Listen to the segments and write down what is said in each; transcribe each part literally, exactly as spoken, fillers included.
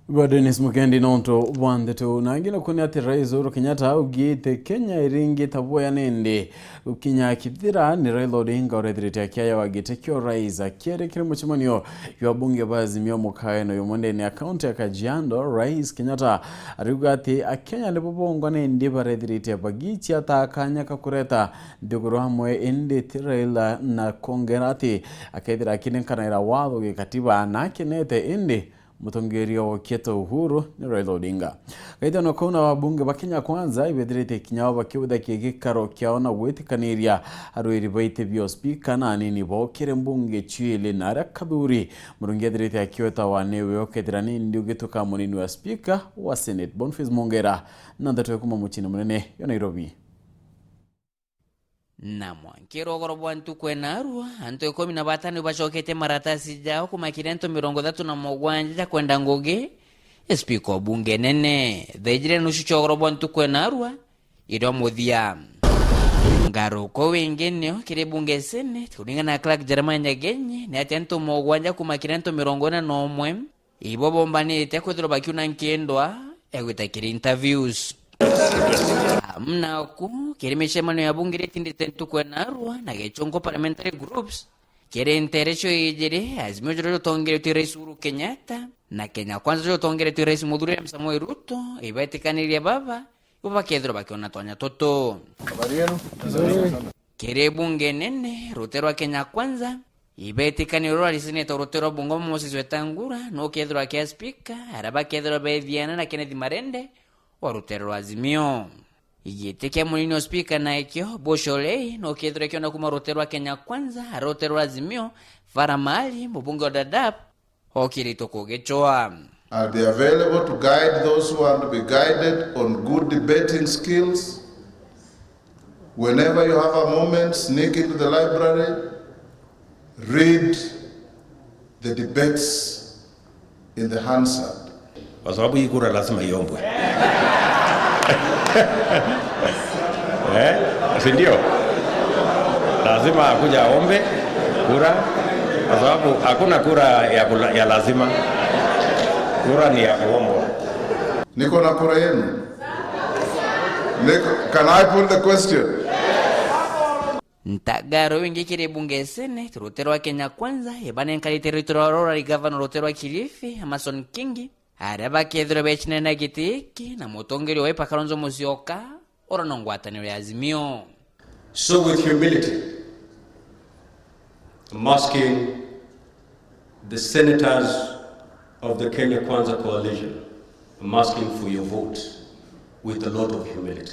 Ba Dennis Mukendi nontu bwa ndeto. Na ingi nakuo ni ati Rais Uhuru Kenyatta augite Kenya iringite bwea nindi gukinya kithira ni Raila Odinga urethirite akiayawa giti kia urais. Akiaria kiri mucemanio jwa abunge ba Azimio mukaeno jumwe ndene ya kaunti ya Kajiado, Rais Kenyatta ariuga ati Akenya nibo bongwa nindi barethirite bagichia ta kanya ka kureta nthiguru amwe indi ti Raila, na kwongera ati akethira akirinkanaira watho gikatiba na akenete indi mutongeria wa Kieto Uhuru ni Raila Odinga. Gaitano kau na wabunge ba Kenya Kwanza ibethirite kinya o bakiuthakia gikaro kiao na gwitikaniria arwiri ba iti bia spika na anini bao kiri mbunge ciili na aria Kathuri Murungi ethirite akiweta wa niwe ukethira nindi ugituka munini wa spika wa Senate. Boniface Mongera na ndeto ya kuma muciini munene ya Nairobi. Na mwankiro ugoro bwa ntuku enarua, antu ikumi na batano ibacokete maratasi jao kuma kiri antu mirongo ithatu na mugwanja ja kwenda ngugi, spika o bunge nene. Thaijire nusu cia ugoro bwa ntuku enarua, irio muthia. Ngaruko wingi nio kiri bunge Senate, kuringana na Clerk Jeremiah Nyagenyi, ni ati antu mugwanja kuma kiri antu mirongo ina na umwe ibo bombanite kwithirwa bakiuna nkindwa ya gwita kiri interviews. Amnaku kiri micemanio ya bunge iria itindite ntuku enarua na gechongo parliamentary groups, kiri ntere cio ijiri, Azimio juria jutongeretwe Rais Uhuru Kenyatta na Kenya Kwanza juria jutongeretwe Rais Muthuri William Samoei Ruto, ibetikanirie baba ibo bakethirwa bakiona twanya tutu. Kiri bunge nene, rutere rwa Kenya Kwanza, ibetikania uria urari seneta wa rutere rwa Bungoma Moses Wetangula nukethirwa akia spika, aria bakethirwa bethiana na Kenneth Marende wa rutere rwa Azimio. Giti kia munini wa spika nakio, Bosho Lei, nukethirwa kiona kuma rutere rwa Kenya Kwanza, aria rutere rwa Azimio, Farah Maali, mubunge wa Dadaab, okiritwe kugicwa. I'll be available to guide those who want to be guided on good debating skills. Whenever you have a moment, sneak into the library, read the debates in the Hansard. Kwa sababu hii kura lazima iombwe. Eh? Si ndio? Lazima akuja aombe kura, kwa sababu hakuna kura ya kula-, ya lazima. Kura ni ya kuombwa. Niko na kura yenu. Niko, can I put the question? Ntagaro wingi kiri bunge Senate, rutere rwa Kenya Kwanza, ibanenkarite rutere rwa rurari gavana rutere rwa Kilifi, Amason Kingi, aria bakethirwa becindana na giti giki na mutongeria wa Wiper Kalonzo Musyoka, uria no ngwataniro ya Azimio. So with humility, I'm asking the senators of the Kenya Kwanza Coalition, I'm asking for your vote with a lot of humility.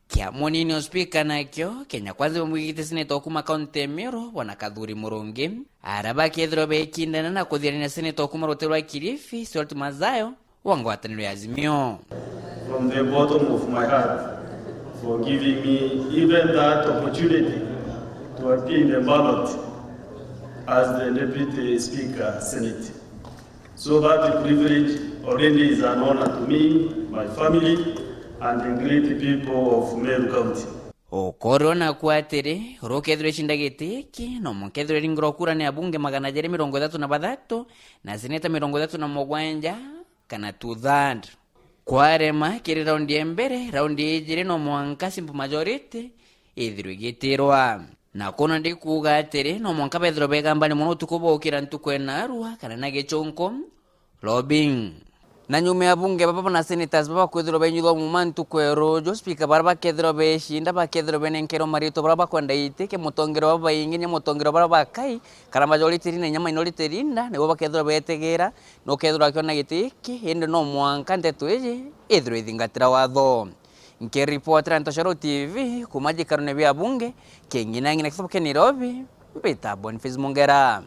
Kia munini o spika nakio, Kenya Kwanza bamwigite seneta o kuma kaunti ya Meru, Bwana Kathuri Murungi, aria bakethirwa bekindana na kuthiania na seneta o kuma rutere rwa Kilifi, Stuart Mazayo, wa ngwataniro ya Azimio. From the bottom of my heart, for giving me even that opportunity to appear in the ballot as the Deputy Speaker, Senate. So that privilege already is an honor to me, my family, and the great people of Meru County. Ukorio naku atiri, uria ukethirwa icinda giti giki, no mwanka ethirwa iringirwa kura ni abunge magana jeri mirongo ithatu na bathatu, na seneta mirongo ithatu na mugwanja, kana two third. Kwarema kiri raundi ya mbere, raundi ya ijiri no mwanka simple majority ithirwe igitirwa. Na kuuna ndikuuga atiri, no mwanka bethirwe begambani mono utuku bwa ukira ntuku enarua kana na gichunku, lobbying. Na nyuma ya abunge baba na senators baba kwithirwa benyithwa muma ntuku ya ruju, spika baria bakethirwa becinda bakethirwa benenkerwa maritwa baria bakwenda iti kia mutongeria babaingi, nya mutongeria baria bakai, kana majority leader na inya minority leader, nibo bakethirwa betegera, nukethirwa akiona giti giki, indi no mwanka nteto iji ithirwe ithingatira watho. Nkiripotera Ntoto cia Ruu T V kuma jikarone bia bunge, King'ina ng'ina kithubu kia Nairobi, mbita Boniface Mongera.